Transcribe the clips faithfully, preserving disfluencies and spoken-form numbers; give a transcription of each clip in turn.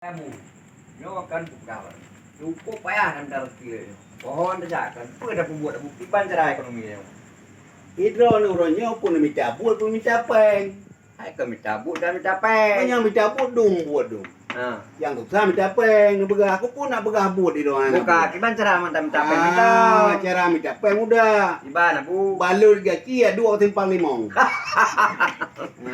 Kamu, nyoe kan bukan. Cukup payah dan dalam kilo nyoe. Pohon saja kan, apa dah pembuat dah bukti ban cara ekonomi nyoe. Idroe nyoe uroe nyoe pun mita buet pun mita péng. Hai keu mita buet dan mita péng. Meunyoe mita buet dum buet dum. Ha. Nyang susah mita péng, neupeugah aku pun nak peugah buet idroe nyoe. Buka, kiban cara mantap mita péng mita. Ah, cara mita péng mudah. Kiban, Abu? Balot gaki ya dua simpang limong. Hmm.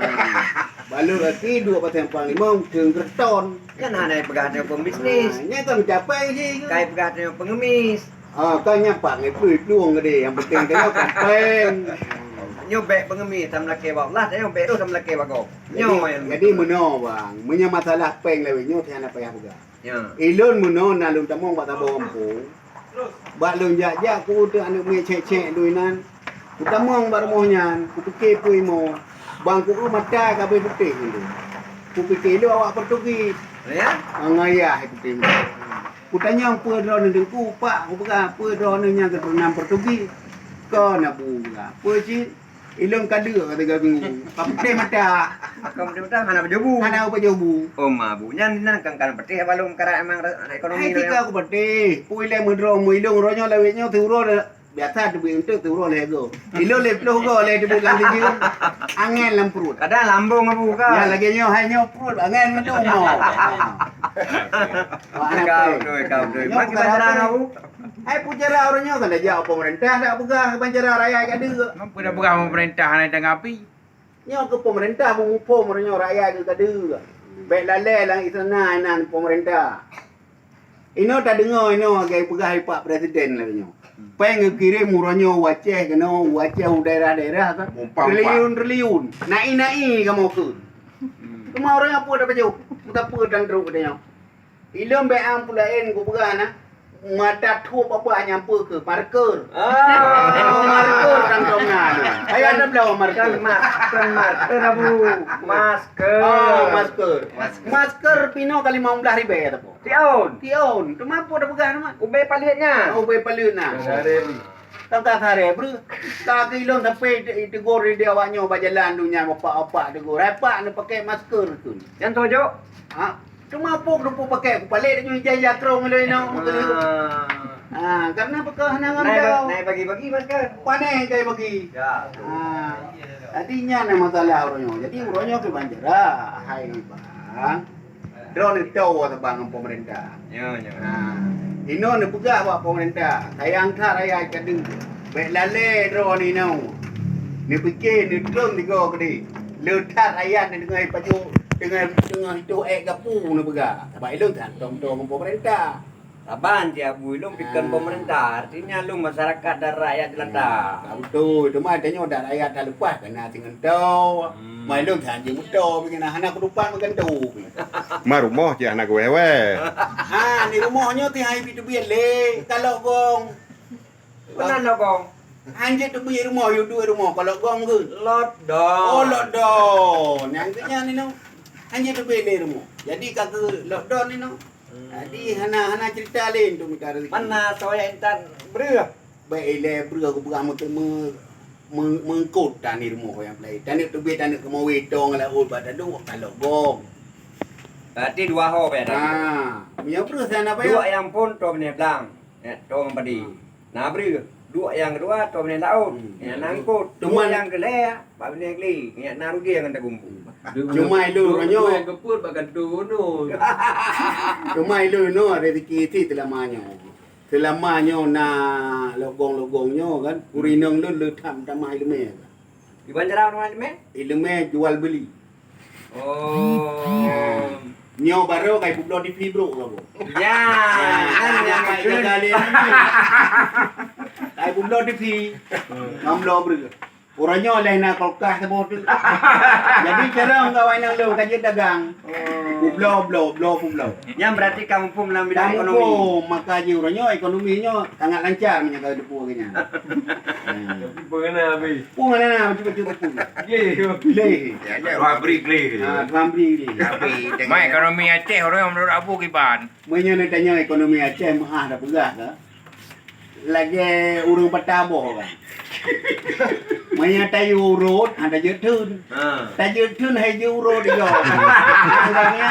Balot gaki dua simpang limong, teung keureton. Nyan hana peugah tanyoe pembisnis. Ah, nyan kan mita péng ji. Kai peugah tanyoe pengemis. Ah, kan nyan pak ngai plueng gede. Yang penting tanyoe kan péng. Nyoe bèk pengemis, tameulakèe bak Allah, tanyoe bèk roh tameulakèe bak gob. Nyoe nyang jadi meunoe, Bang. Meunyoe masalah péng lawét nyoe, hana payah peugah. Ya. Ilôn meunoe na lôn tamong bak saboh gampông. Bak lôn jak-jak ku uteuk aneuk miet cék-cék doi nan. Kutamong bak rumoh nyan, kupike peue imoe. Bang ku mata ka abéh putéh nyan. Kupike lé awak Portugis. Ya? Ngon ayah putéh. Kutanyong peue droeneuh teungku, pak, kupeugah peue droeneuh nyang keuturonan Portugis. Kon Abu peugah. Peue cit? Ilôn ka deuk ka tiga minggu. Ka putéh mata. Ka putéh mata, hana pajoh bu. Hana pajoh bu. Oh, ma bu. Nyan, nyan kan, kan putéh balum karat emang ekonomi. Hai, tika ku putéh. Pui lé meudroe mu ilôn roh nyoe lawét nyoe siuroe dah. Biasa teubiet eunteuk siuroe lhèe go. Ilôn lhèe ploh go lé teubiet lam sijeuem. Angén lam pruet. Kadang lambung abu ka. Ya, lagèe nyoe, hai nyoe pruet angén meudong mo. Kau betul, kau betul. Nyoe mak kita perkara jarang apa? Abu. Hai, peue cara ureueng nyoe kan jak pemerintah dak peugah ban cara rakyat ka deuk. Mampu dak peugah pemerintah hana tanggapi. Nyoe keu pemerintah meumuphom ureueng nyoe rakyat ka deuk. Bèk lalè lam istana inan pemerintah. Inoe tadeungoe inoe lagèe peugah lé Pak Presiden lagèe nyoe. Péng geukirém uroe nyoe u Aceh keunoe, u Aceh u daerah-daerah ka. Mumpang, mumpang. Triliun-triliun. Nai-nai kamoe kheun. Hmm. Teuma ureueng nyoe peue tapajoh? Meusapeue tan trok geutanyoe? Ilôn bèk am peulaén kupeugah na, mata thuep babah nyang peue keu marker. Ah. Marker kantong na tu. Payah na bloe marker. Kan ma-, kan marker, Abu. Masker. Oh, masker. Masker. Masker pinoe ka limong blaih ribèe atawa? Tiôn. Tiôn. Teuma peue tapeugah nama? Ubé paleuet nyan. Oh, ubé paleuet na. Dari. Tang ka saré breuh. Ka keu ilôn sampai ite-, itegur di awak nyoe bak jalan donya bapak-bapak tegur. Hai pak, neupakai masker tu. Nyan tojok. Ha? Cuma pok dupu pakai ku palek laju ija-ija krong lé no. Ah. Ha, karena peukah hana ngon Nai ba-, kau. Nai bagi-bagi masker. Panai kai bagi. Ya, betul. Ha. Jadi nyan masalah uroe nyoe. Jadi uroe nyoe keu banjara. Hai bang. Droeneuh tho saban ngon pemerintah. Ya, ya. Ha. Inoe neupeugah bak pemerintah, sayang that rakyat ka deuk. Bèk lalè droeneuh inoe. Neupike, neutreun tiga keudeh. Le that rakyat neudeungoe pajoh, teungoh, teungoh itoh ék gapu neupeugah. Sabab ilôn that tom-tom ngon pemerintah. Saban cit Abu, ilôn pikon pemerintah, artinya lôn masyarakat dan rakyat jelata. Ya, betul. Cuma tanyoe dan rakyat that leupah keu na singoh tho. Hmm. Mai lôn that jeuet meuto, pikon hana keudroe pat meugantoe. Ma rumoh cit hana geuwèh-wèh. Ha, di rumoh nyoe teuhai teubiet lé, kalok gong. Meunan lok gong. Hanjeuet teubiet rumoh, yue duek rumoh, kalok gong keuh. Lockdown. Oh, lockdown. Nyang keu nyan inoe. Hanjeuet teubiet lé rumoh. Jadi ka keu lockdown inoe. Hmm. Jadi hana, hana cerita laén untuk mita rezeki. Mana soe intan breuh? Baik ilèe breuh kupeugah meuteumé me-, meungkot tan di rumoh nyang peulai. Taneuk teubiet taneuk keumawe tong laôt bak taduek kalok gong. Berarti dua ho payah taduek. Ha, meunyoe breuh sana payah. Duek nyang phon to beuneublang. Ya, tong padi. Na breuh, duek nyang keudua to beuneulaôt. Hmm. Nyang na eungkot. Teuma nyang keulhèe bak beuneugli. Nyang na rugi ngon tagumpu. Cuma ilôn nyoe. Nyang keupeuet bak kantô gunong. Cuma ilôn nyoe rezeki cit seulama nyoe. Seulama nyoe na logong-logong nyoe kan, ureueng inong lôn le that tamah ileumèe. Kiban cara tamah ileumèe? Ileumèe jual beuli. Oh. Nyoe barô ka ipeubloe T V brôk ka boh. Ya, kan nyang ka ijaga lé. Ka ipeubloe T V. Ngon bloe breuh. Uroe nyoe lheuh na kulkas saboh teuk. Jadi carông kawan nyang lôn ka jeuet dagang. Oh. Peubloe, bloe, bloe, peubloe. Nyan berarti ka muphom lam bidang ekonomi. Ka muphom, maka jih uroe nyoe ekonomi nyoe sangat lancar meunyoe ka teupeue keu nyan. Hmm. Tapi peue na habéh. Peue na, na, bacut-bacut teupeue. Gleh. Gleh. Ya, ya, tuan bri gleh. Ha, tuan bri gleh. Tapi dengan ekonomi Aceh uroe nyoe meunurot Abu kiban? Meunyoe neutanyoe ekonomi Aceh meu'ah tapeugah ka. Lagèe ureueng patah boh kan. Meunyoe tayue urot, ha, tajeuet theun. Ha. Tajeuet theun hai jeuet urot igoe. Kan, kan, ya?